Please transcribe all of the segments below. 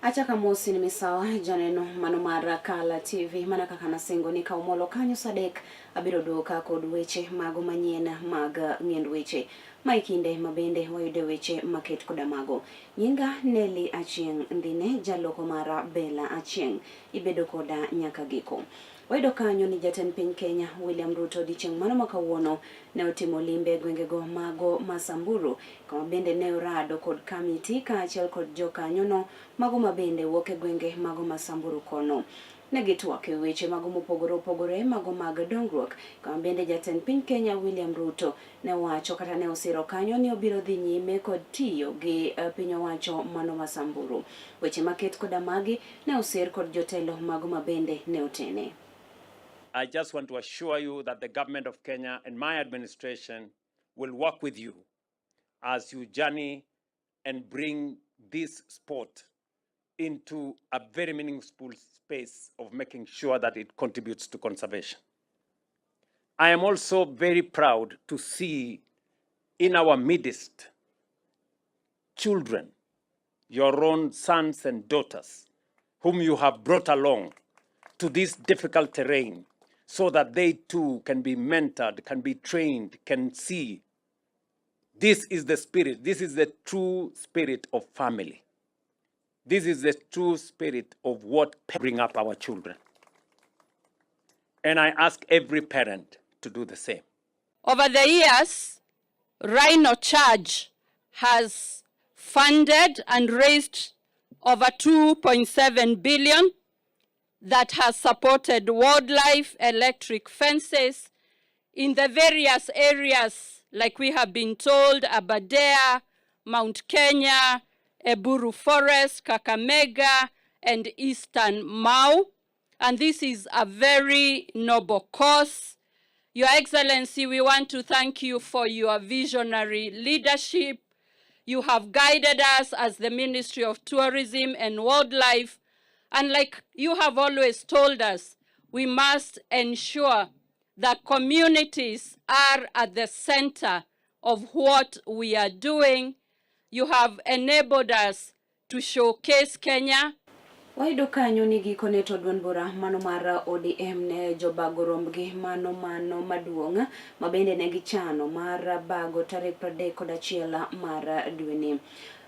Achaka mosi ni misawa janeno mano mar Kala TV mana kaka nasingo ni ka umolo kanyo saa adek abiro duoka kod weche mago manyien mag ng'end weche. Ma e kinde ma bende wayude weche maket koda mago. Nyinga Nelly Achieng' Ndhine, jaloko mara Bella Achieng'. Ibedo koda nyaka giko. Wayudo kanyo ni jatend piny Kenya William Ruto odiechieng' mano ma kawuono ne otimo limbe e gwengego mago ma Samburu kama bende ne orado kod kamiti kaachiel kod jokanyono mago ma bende wuok e gwenge mago ma Samburu kono. Ne gitwak e weche mago mopogore opogore mago mag dongruok kama bende jatend piny Kenya William Ruto ne owacho kata ne osiro kanyo ni obiro dhi nyime kod tiyo gi eh, piny owacho mano ma Samburu. Weche maket koda magi ne osir kod jotelo mago ma bende ne otene. I just want to assure you that the government of Kenya and my administration will work with you as you journey and bring this sport into a very meaningful space of making sure that it contributes to conservation. I am also very proud to see in our midst children, your own sons and daughters, whom you have brought along to this difficult terrain so that they too can be mentored, can be trained, can see. This is the spirit, this is the true spirit of family. This is the true spirit of what bring up our children. And I ask every parent to do the same. Over the years, Rhino Charge has funded and raised over 2.7 billion that has supported wildlife electric fences in the various areas like we have been told, Aberdare, Mount Kenya, Eburu Forest, Kakamega, and Eastern Mau. And this is a very noble cause. Your Excellency, we want to thank you for your visionary leadership. You have guided us as the Ministry of Tourism and Wildlife. And like you have always told us, we must ensure that communities are at the center of what we are doing. You have enabled us to showcase Kenya. Wayudo kanyo ni gikone to duond bura mano mar ODM ne jobago rombgi mano mano maduong' ma bende ne gichano mar bago tarik 31 mar dweni.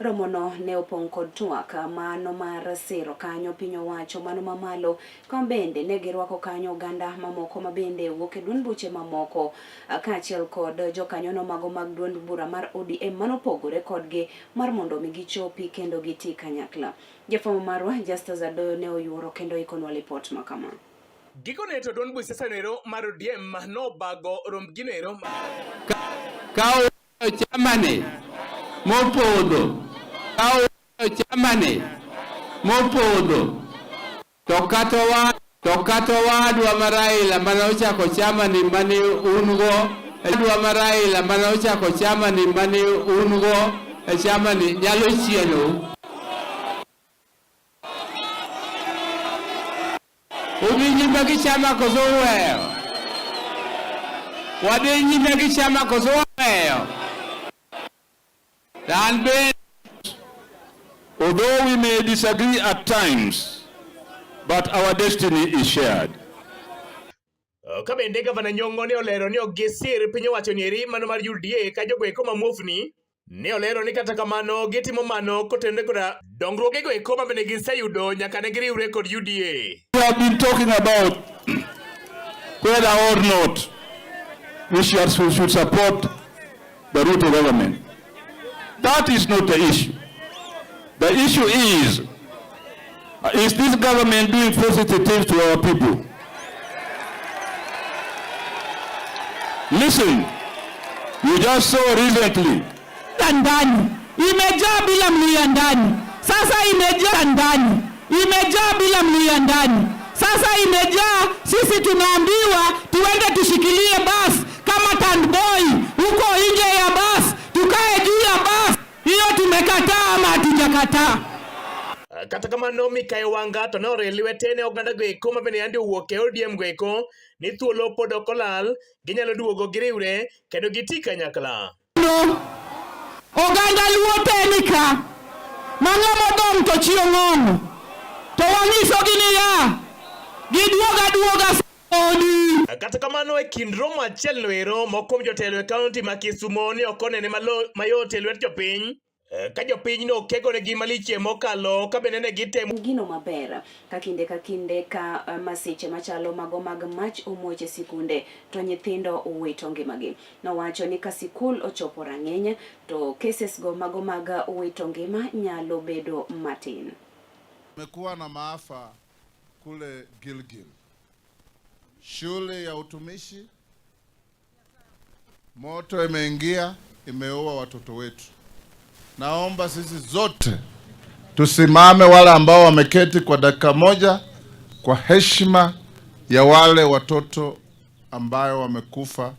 Romono ne opong' kod twak mano mar siro kanyo piny owacho mano mamalo kama bende ne girwako kanyo oganda mamoko ma bende wuok e duond buche mamoko kaachiel kod jokanyono mago mag duond bura mar ODM manopogore kodgi mar mondo mi gichopi kendo giti kanyakla. Jafwambo marwa Justus Adoyo ne oyuoro kendo ikonwa lipot ma kama. Gikone to duond buch siasa noero mar ODM nobago rombgi noero. Ka chamani mopodho, ka chamani mopodho to kata wa to kata owadwa ma Raila mane ochako chamani mane un go owadwa ma Raila mane ochako chamani mane un go e chamani nyalo chielou. Udhi nyime gi chama koso uweyo? Wadhi nyime gi chama koso waweyo? An bende Although we may disagree at times, but our destiny is shared. Ka bende gavana Nyong'o ne olero ni ok gisir piny owacho nieri mano mar UDA ka jogo eko ma muofni ne olero ni kata kamano gitimo mano kotenore koda dongruogego eko ma bende giseyudo nyaka ne giriwre kod UDA. We have been talking about whether or not we should, we should support the Ruto government. That is not the issue. The issue is, is this government doing positive things to our people? Listen, you just saw recently ndani imejaa bila mlia ndani, sasa imejaa ndani, imejaa bila mlia ndani, sasa imejaa. Sisi tunaambiwa tuende tushikilie basi kama tandboy huko nje ya basi, tukae juu ya basi. Hiyo tumekataa ama hatujakataa? Kata kamano Mikayi Wanga to ne orie lwete ne oganda go eko ma bende yande owuok e ODM go eko ni thuolo pod ok olal, ginyalo duogo giriwre kendo giti kanyakla. No. Oganda Luo te ni ka. Ma ng'ama odong' to chi ong'ong'o. To wanyisogi niya, giduog aduoga odi. Kata kamano e kind romo achiel no ero moko kuom jotelo e kaunti ma Kisumo ne ok onene mayot e lwet jopiny ka jopiny no kegonegi malich mokalo ka bende ne gitemo gino maber ka kinde ka kinde ka masiche machalo mago mag mach omuoch e sikunde to nyithindo owito ngimagi. Nowacho ni ka sikul ochopo rang'iny to cases go mago mag wito ngima nyalo bedo matin. Kumekuwa na maafa kule Gilgil, shule ya utumishi, moto imeingia, imeua watoto wetu. Naomba sisi zote tusimame, wale ambao wameketi kwa dakika moja, kwa heshima ya wale watoto ambayo wamekufa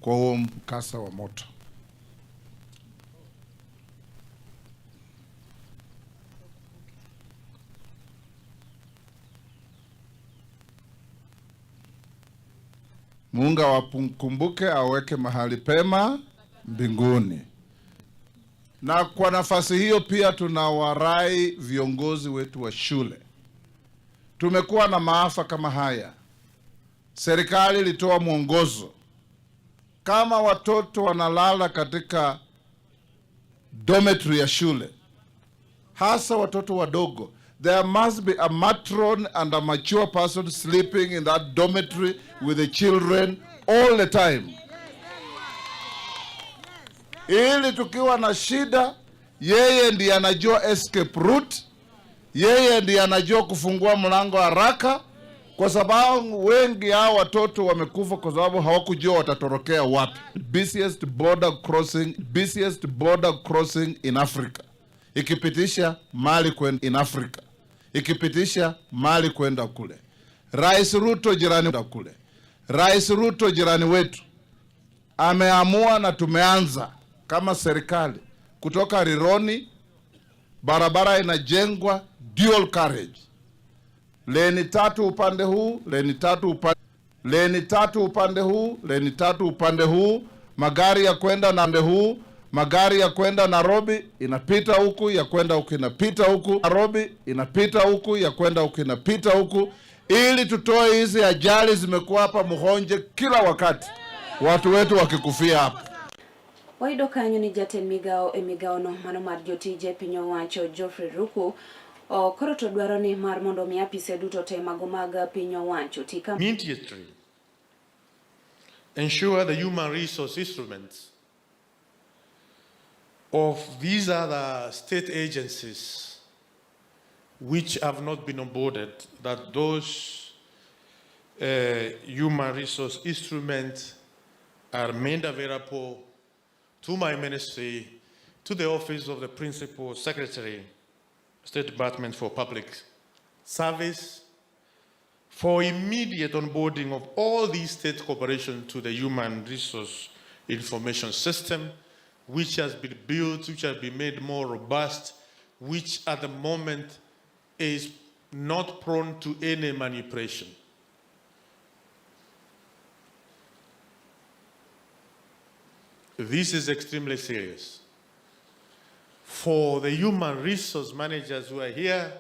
kwa huo mkasa wa moto. Mungu awakumbuke, aweke mahali pema mbinguni. Na kwa nafasi hiyo pia tunawarai viongozi wetu wa shule. Tumekuwa na maafa kama haya. Serikali ilitoa mwongozo, kama watoto wanalala katika dormitory ya shule, hasa watoto wadogo, there must be a matron and a mature person sleeping in that dormitory with the children all the time, ili tukiwa na shida, yeye ndiye anajua escape route, yeye ndiye anajua kufungua mlango haraka, kwa sababu wengi hao watoto wamekufa kwa sababu hawakujua watatorokea wapi. Busiest border crossing, busiest border crossing in Africa, ikipitisha mali kwenda in Africa, ikipitisha mali kwenda kule. Rais Ruto jirani kule, Rais Ruto jirani wetu ameamua na tumeanza kama serikali kutoka Rironi, barabara inajengwa dual carriage, leni tatu upande huu, leni tatu upande, leni tatu upande huu, leni tatu upande huu, magari ya kwenda na upande huu, magari ya kwenda Nairobi inapita huku, ya kwenda huku inapita huku, Nairobi inapita huku, ya kwenda huku inapita huku, ili tutoe hizi ajali zimekuwa hapa Muhonje kila wakati, watu wetu wakikufia hapa. Wayudo kanyo ni jatend migawo e migawono mano mar jotije piny owacho Geoffrey Ruku koro to dwaro ni mar mondo mi apise duto te mago mag piny owacho ti ka immediately ensure the human resource instruments of these other state agencies which have not been onboarded, that those human resource instruments are made available to my ministry, to the office of the Principal Secretary, State Department for Public Service, for immediate onboarding of all these state corporations to the human resource information system, which has been built, which has been made more robust, which at the moment is not prone to any manipulation. This is extremely serious. For the human resource managers who are here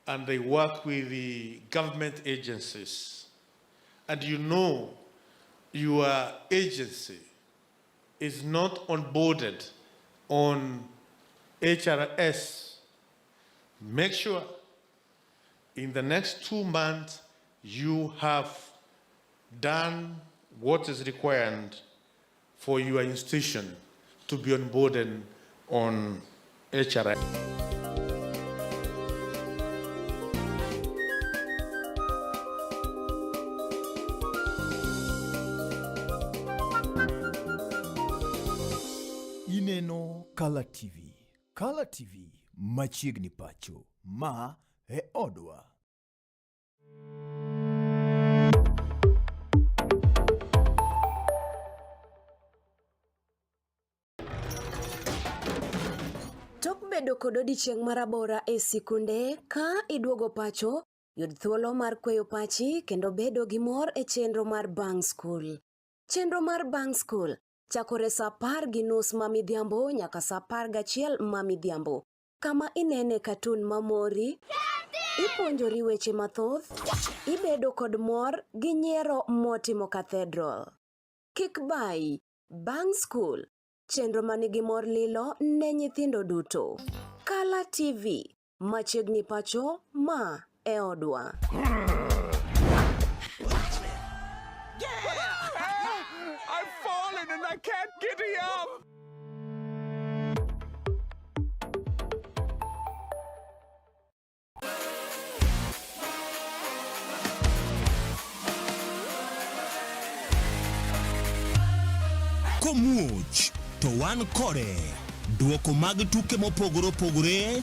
and they work with the government agencies, and you know your agency is not onboarded on HRS, make sure in the next 2 months you have done what is required for your institution to be onboarded on HRS. Ineno Kala TV. Kala TV machiegni pacho. Ma e odwa. Tok bedo kod odiechieng' marabora e sikunde, ka iduogo pacho, yud thuolo mar kweyo pachi kendo bedo gi mor e chenro mar Bang' School. Chenro mar Bang' School chakore sa 10:30 ma midhiambo nyaka sa 11 ma midhiambo. Kama inene katun mamori, ipuonjori weche mathoth, ibedo kod mor gi nyiero motimo cathedral. Kik bayi, bang' skul, chenro manigi mor lilo ne nyithindo duto. Kala TV, machiegni pacho, ma e odwa. I've fallen and I can't get up. Komuoch to wan kode. Duoko mag tuke mopogore opogore,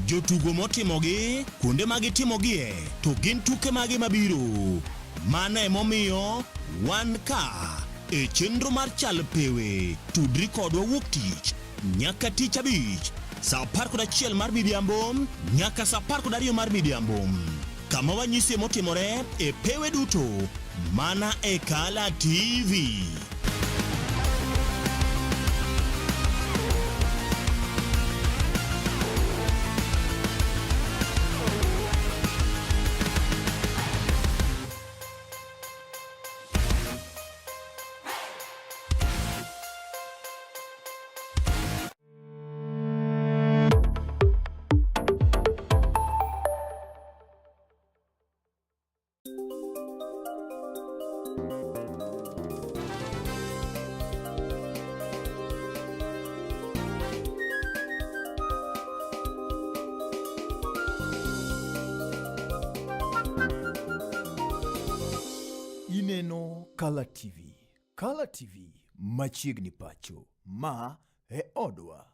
jotugo motimogi, kuonde ma gitimogie, to gin tuke mage mabiro. Mano emomiyo wan ka e chenro mar Chal Pewe. Tudri kodwa wuok tich nyaka tich abich saa 11 mar midhiambo nyaka saa 12 mar midhiambo kama wanyisie motimore e pewe duto mana e Kala TV. Ineno Kala TV. Kala TV machiegni pacho. Ma e odwa.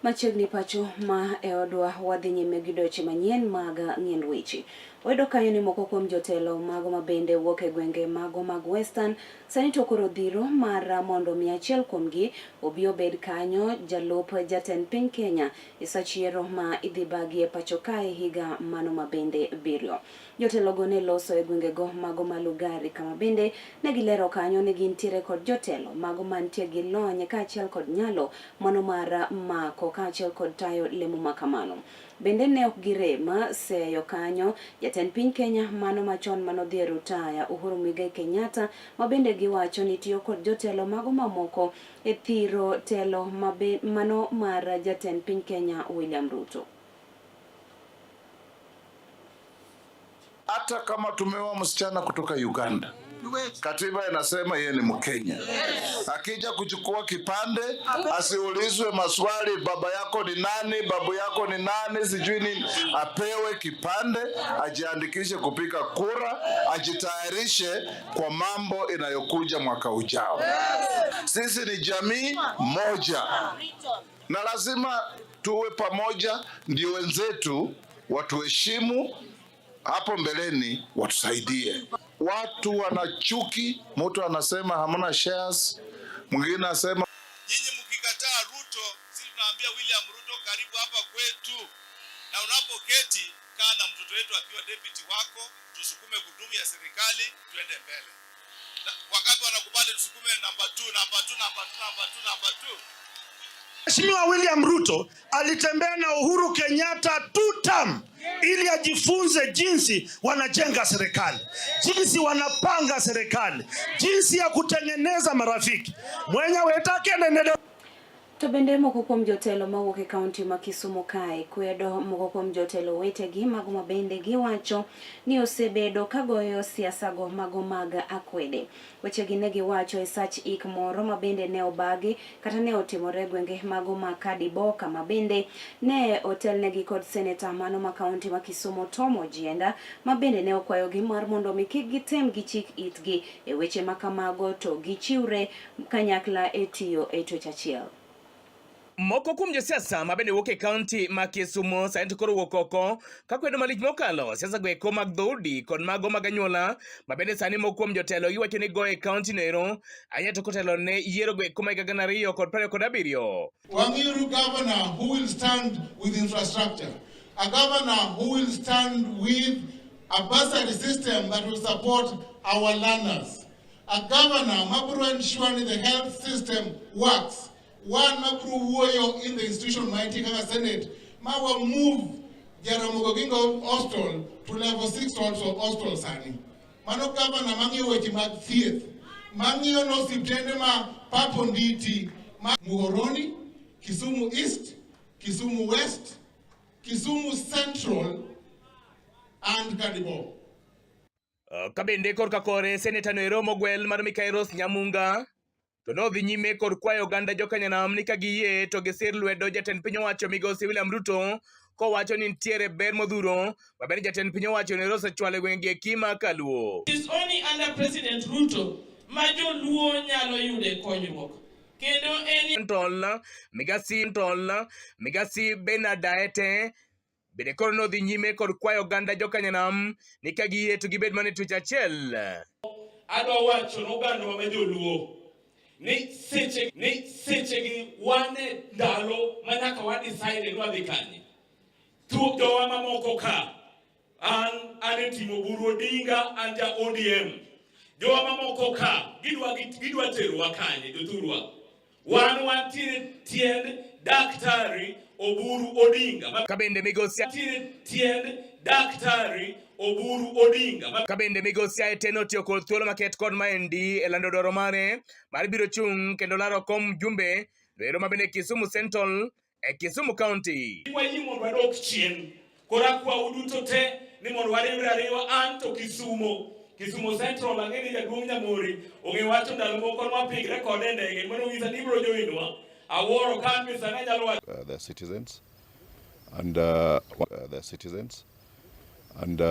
Machiegni pacho ma e odwa wadhi nyime gi weche manyien mag ng'iend weche. Wayudo kanyo ni moko kuom jotelo mago ma bende wuok e gwenge mago mag Western sani to koro dhiro mar mondo mi achiel kuomgi obi obed kanyo jalup jatend piny Kenya e sach yiero ma idhi bagi e pacho kae higa mano ma bende biro. Jotelogo ne loso e gwengego mago ma Lugari kama bende ne gilero kanyo ni gintiere kod jotelo mago mantie gi lony kaachiel kod nyalo mano mar mako kaachiel kod tayo lemo ma kamano. Bende ne ok girem seyo kanyo jatend piny Kenya mano machon manodhi e rutaya Uhuru Muigai Kenyatta ma bende giwacho ni tiyo kod jotelo mago mamoko e thiro telo mano mar jatend piny Kenya William Ruto. Hata kama tumeoa msichana kutoka Uganda, katiba inasema yeye ni Mkenya. Yes. Akija kuchukua kipande asiulizwe maswali, baba yako ni nani, babu yako ni nani, sijui nini. Apewe kipande, ajiandikishe kupiga kura, ajitayarishe kwa mambo inayokuja mwaka ujao. Yes. Sisi ni jamii moja na lazima tuwe pamoja, ndio wenzetu watuheshimu hapo mbeleni watusaidie. Watu wana chuki, mtu anasema hamna shares, mwingine anasema nyinyi mkikataa Ruto, sisi tunaambia William Ruto karibu hapa kwetu, na unapoketi kaa na mtoto wetu akiwa deputy wako, tusukume gurudumu ya serikali tuende mbele. Wakati wanakubali tusukume namba 2, namba 2, namba 2, namba 2, namba 2. Mheshimiwa William Ruto alitembea na Uhuru Kenyatta two term ili ajifunze jinsi wanajenga serikali, jinsi wanapanga serikali, jinsi ya kutengeneza marafiki. Mwenye wetake nenede. To bende moko kuom jotelo mawuok e kaunti ma Kisumu kae kwedo moko kuom jotelo wetegi mago ma bende giwacho ni osebedo kagoyo siasago mago mag akwede. Wechegi ne giwacho e sach ik moro ma bende ne obagi kata ne otimore e gwenge mago ma Kadiboka ma bende ne otelnegi kod seneta mano ma kaunti ma Kisumu Tom Ojienda ma bende ne okwayogi mar mondo mi kik gitem gichik itgi e weche ma kamago to gichiwre kanyakla e tiyo e twech achiel. Moko kuom josiasa ma bende wuok e kaunti ma Kisumu sani to koro wuok oko ka kwedo malich mokalo siasa go eko mag dhoudi kod mago mag anyuola ma bende sani moko kuom jotelo giwacho ni goyo e kaunti no ero ahinya to kotelo ne yiero go eko ma higa 2027. Wang'iuru governor who will stand with infrastructure, a governor who will stand with a bursary system that will support our learners, a governor mabiro ensure ni the health system works. Wan mabiro wuoyo in the institution ma entie kaka Senate ma wa move Jaramogi Oginga Hospital to level 6 also hospital sani. Mano gavana mang'iyo weche mag thieth, mang'iyo no osiptende ma Pap Onditi, ma Muhoroni, Kisumu East, Kisumu West, Kisumu Central and Kadibo. Ka bende korka kore seneta no ero mogwel mar Mikai Rose Nyamunga to nodhi nyime kod kwayo oganda jokanyanam ni ka giyie to gisir lwedo jatend piny owacho migosi William Ruto kowacho ni nitiere ber modhuro ma bende jatend piny owacho no ero osechwalo e gwenge eki ma Kaluo. It is only under President Ruto ma joluo nyalo yude konyruok. Kendo en Tol, Migasi Tol, Migasi Bernard Aete bende koro nodhi nyime kod kwayo oganda jokanyanam ni ka giyie to gibed mana e twech achiel. Adwa wacho ne ogandawa ma joluo ni seche ni sechegi wan e ndalo ma nyaka wa decide ni wadhi kanye. Tu jowa mamoko ka an an e timo Oburu Odinga an ja ODM. Jowa mamoko ka gidwa gidwa terowa kanye jothurwa. Wan wantiere tiend Daktari Oburu Odinga. Ka bende migosi Wantiere tiend Daktari Oburu Odinga. Ka bende migosi Aete notiyo kod thuolo maket kod maendi e lando dwaro mare mar biro chung' kendo laro kom mjumbe noero ma bende Kisumu Central e Kisumu County. Wayie mondo wadok chien. Koro akwau duto te ni mondo wariwre ariwa an to Kisumo. Kisumo Central ang'e ni jaduong' Nyamori ong'e wacho ndalo moko nwapigre kode e ndege mane onyisa ni ibiro joinwa. Awuoro ka an be sani anyalo wacho. The citizens and the citizens and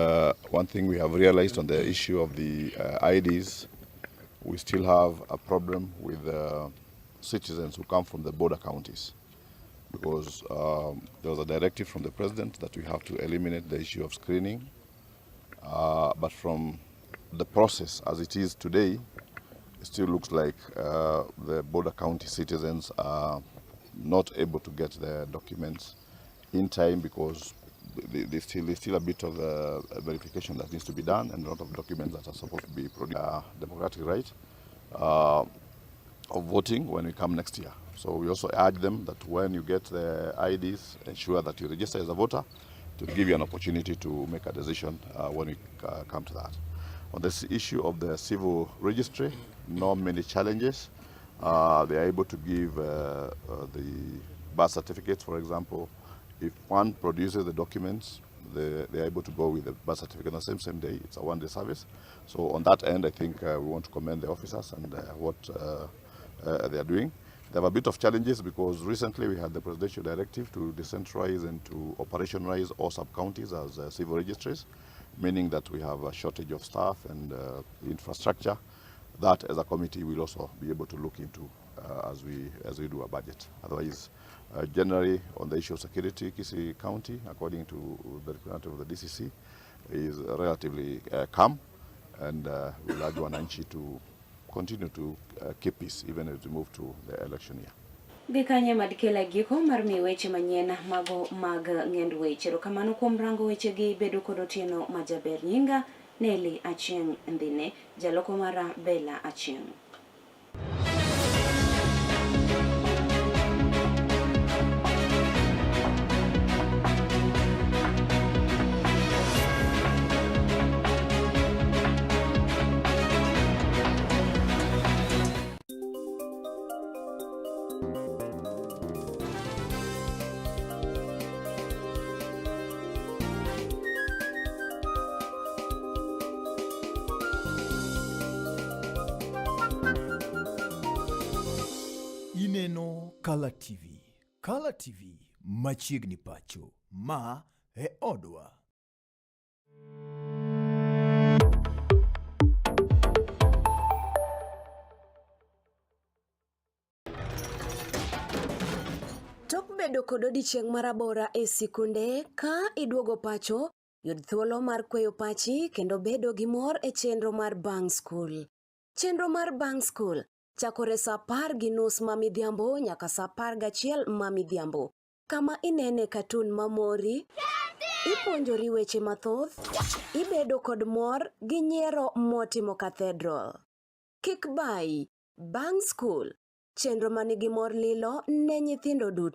one thing we have realized on the issue of the IDs, we still have a problem with the citizens who come from the border counties, because there was a directive from the president that we have to eliminate the issue of screening, but from the process as it is today, it still looks like the border county citizens are not able to get their documents in time, because there's still a bit of verification that needs to be done and a lot of documents that are supposed to be produced. Democratic right of voting when we come next year. So we also urge them that when you get the IDs, ensure that you register as a voter to give you an opportunity to make a decision when we come to that. On this issue of the civil registry, not many challenges. They are able to give the birth certificates, for example. If one produces the documents, they are able to go with the birth certificate on the same day. It's a one-day service. So on that end, I think we want to commend the officers and what they are doing. They have a bit of challenges because recently we had the presidential directive to decentralize and to operationalize all sub-counties as civil registries, meaning that we have a shortage of staff and infrastructure that as a committee we'll also be able to look into as we do a budget. Otherwise, generally on the issue of security, Kisii County, according to the representative of the DCC, is relatively calm, and we'll urge wananchi to continue to keep peace even as we move to the election year. Gikanye madkela giko mar miyo weche manyien mago mag ng'end weche. Erokamano kuom rango wechegi, bedo kod otieno majaber. Nyinga Nelly Achieng' Ndhine, jaloko mara Bella Achieng'. Ineno Kala TV. Kala TV machiegni pacho. Ma e odwa. Tok bedo kod odiechieng' marabora e sikunde, ka iduogo pacho, yud thuolo mar kweyo pachi kendo bedo gi mor e chenro mar Bang' School. Chenro mar Bang' School chakore saa 10:30 ma midhiambo nyaka saa 11 ma midhiambo, kama inene katun mamori, ipuonjori weche mathoth, ibedo kod mor gi nyiero motimo cathedral. Kik bayi, Bang' School Chenro manigi mor lilo ne nyithindo duto.